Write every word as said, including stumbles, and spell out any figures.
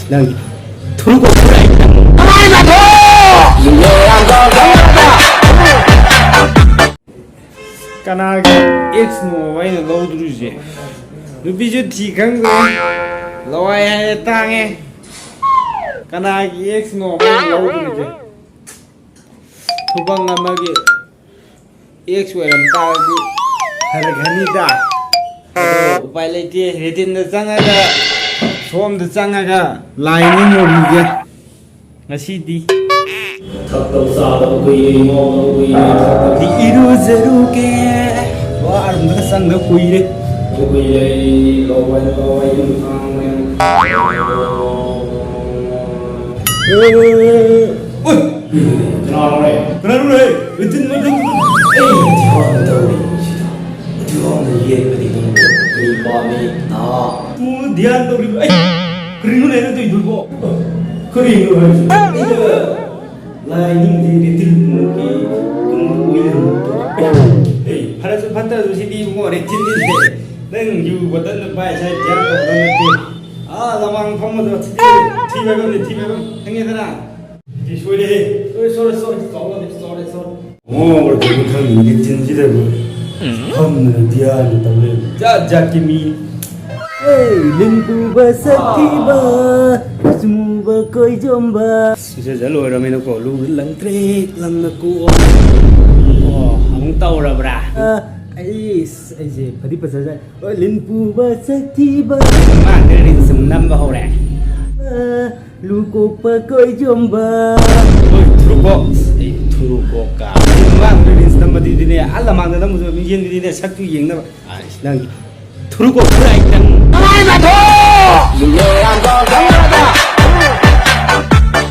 ꯅꯪ ꯊꯨꯔꯨꯀꯣ ꯈꯨꯔꯥꯏ ꯅꯪ꯫ ꯀꯃꯥꯏꯅ ꯊꯣꯛ? ꯀꯅꯥꯒꯤ ꯑꯦꯛꯁꯅꯣ ꯑꯩꯅ ꯂꯧꯗꯣꯔꯤꯁꯦ? ꯅꯨꯄꯤꯁꯨ ꯊꯤ ꯈꯪꯗ꯭ꯔꯦ, ꯂꯋꯥꯏ ꯍꯥꯏꯔꯦ ꯇꯥꯡꯉꯦ꯫ ꯀꯅꯥꯒꯤ ꯑꯦꯛꯁꯅꯣ ꯑꯩꯅ ꯂꯧꯗꯣꯔꯤꯁꯦ? ꯈꯨꯕꯪ ꯑꯃꯒꯤ ꯑꯦꯛꯁ ꯑꯣꯏꯔꯝ ꯇꯥꯔꯗꯤ ꯐꯔꯛꯀꯅꯤꯗ꯫ ꯑꯗꯣ ꯎꯄꯥꯏ ꯂꯩꯇꯦ, ꯔꯦꯇꯤꯟꯗ ꯆꯪꯉꯒ, ꯁꯣꯝꯗ ꯆꯪꯉꯒ ꯂꯥꯏ ꯅꯤꯡꯉꯨꯔꯤꯒꯦ ꯉꯁꯤꯗꯤ꯫ ꯊꯛꯇꯕ ꯆꯥꯗꯕ ꯀꯨꯏꯔꯦ, ꯉꯥꯎꯗꯕ ꯀꯨꯏꯔꯦ, ꯊꯛꯇꯕ ꯏꯔꯨꯖꯔꯨꯒꯦ꯫ ꯋꯥꯔꯨꯝꯗꯒ ꯆꯪꯗꯕ ꯀꯨꯏꯔꯦ꯫ ꯀꯨꯏꯔꯦ, ꯂꯋꯥꯏ, ꯂꯋꯥꯏ ꯌꯨꯝ ꯊꯥꯡꯉꯦ꯫ ꯑꯣꯏ! ꯀꯅꯥꯅꯣꯅꯦ? ꯀꯅꯥꯅꯣꯅꯦ? ꯔꯤꯇꯤꯟ ꯃꯩ ꯊꯛꯄꯗꯣ? ꯑꯩ ꯙ꯭ꯌꯥꯟ ꯇꯧꯔꯤꯕꯁꯤꯗ꯫ ꯙ꯭ꯌꯥꯟꯗ ꯌꯦꯠꯄꯗꯤ ꯅꯪꯕꯨ ꯀꯔꯤ ꯄꯥꯝꯃꯤ? ꯅꯍꯥ꯫ ꯇꯨ ꯙ꯭ꯌꯥꯟ ꯇꯧꯔꯤꯕ? ꯑꯩ! ꯀꯔꯤꯅꯣꯅꯦ ꯅꯪ ꯇꯧꯔꯤꯗꯨꯕꯣ? ꯀꯔꯤꯅꯣ ꯍꯥꯏꯁꯤꯕꯣ? ꯑꯩꯅ ꯂꯥꯏ ꯅꯤꯡꯗꯦ, ꯔꯤꯇꯤꯟꯒꯤ ꯀꯨꯝ ꯑꯣꯏꯅ꯫ ꯑꯦ, ꯐꯔꯁꯨ ꯐꯠꯇ꯭ꯔꯁꯨ ꯁꯤꯗꯤ ꯏꯕꯨꯡꯉꯣ, ꯔꯤꯇꯤꯟꯅꯤꯅꯦ꯫ ꯅꯪ ꯌꯨ ꯕꯣꯇꯜꯗ ꯄꯥꯏ ꯁꯥꯏ ꯙ꯭ꯌꯥꯟ ꯇꯧꯒꯗꯕ ꯅꯠꯇꯦ꯫ ꯑꯥ, ꯂꯃꯥꯡ ꯐꯝꯕꯗꯣ ꯊꯤ-, ꯊꯤꯕ ꯍꯥꯏꯕꯝꯅꯤ, ꯊꯤꯕ ꯍꯥꯏꯕꯝ꯫ ꯈꯪꯉꯦꯗꯅ? ꯁꯤ ꯁꯣꯏꯔꯦꯍꯦ꯫ ꯁꯣꯏꯔꯦ, ꯁꯣꯏꯔꯦ, ꯁꯣꯏꯔꯦ꯫ ꯀꯥꯎꯔꯦ, ꯁꯣꯏꯔꯦ, ꯁꯣꯏꯔꯦ꯫ ꯑꯣ, ꯈꯪꯗꯦ, ꯆꯤꯟꯁꯤꯗꯕꯨ ꯐꯝꯗꯅ ꯙ꯭ꯌꯥꯟ ꯇꯧ ꯂꯩꯔꯝꯃꯤ꯫ ꯖꯥꯠ ꯖꯥꯠꯀꯤ ꯃꯤ꯫ ꯑꯦ, ꯂꯤꯟ ꯄꯨꯕ ꯁꯛꯊꯤꯕ, ꯀꯨꯆꯨ ꯃꯨꯕ ꯀꯣꯏꯖꯣꯝꯕ꯫ ꯁꯤꯖ ꯂꯣꯏꯔꯃꯤꯅꯀꯣ, ꯂꯨ ꯂꯪꯇ꯭ꯔꯤꯛ ꯂꯪꯅ ꯀꯣꯛ꯫ ꯑꯣ, ꯑꯃꯨꯛ ꯇꯧꯔꯕ꯭ꯔꯥ? ꯑ, ꯑꯩꯁ, ꯑꯩꯁꯦ ꯐꯗꯤ ꯐꯖꯖꯥꯠꯅꯤ꯫ ꯍꯣꯏ, ꯂꯤꯟ ꯄꯨꯕ ꯁꯛꯊꯤꯕ꯫ ꯃꯥ ꯔꯤꯜꯁ ꯑꯃꯨꯛ ꯅꯝꯕ ꯍꯧꯔꯦ꯫ ꯑ, ꯂꯨ ꯀꯣꯛꯄ ꯀꯣꯏꯖꯣꯝꯕ꯫ ꯍꯣꯏ, ꯊꯨꯔꯨꯀꯣꯛ꯫ ꯑꯩ ꯊꯨꯔꯨꯀꯣꯛꯀ꯫ ꯃꯥ ꯔꯤꯜꯁ ꯅꯝꯕꯗꯨꯗꯤꯅꯦ, ꯑꯥ ꯂꯃꯥꯡꯗ ꯅꯝꯕꯁꯨ ꯃꯤꯡꯁꯦꯟꯒꯤꯗꯤꯅꯦ, ꯁꯛꯇꯨ ꯌꯦꯡꯅꯕ꯫ ꯑꯁ, ꯅꯪ ꯊꯨꯔꯨꯀꯣꯛ ꯈꯨꯔꯥꯏ ꯅꯪ꯫ ꯀꯃꯥꯏꯅ ꯊꯣꯛ?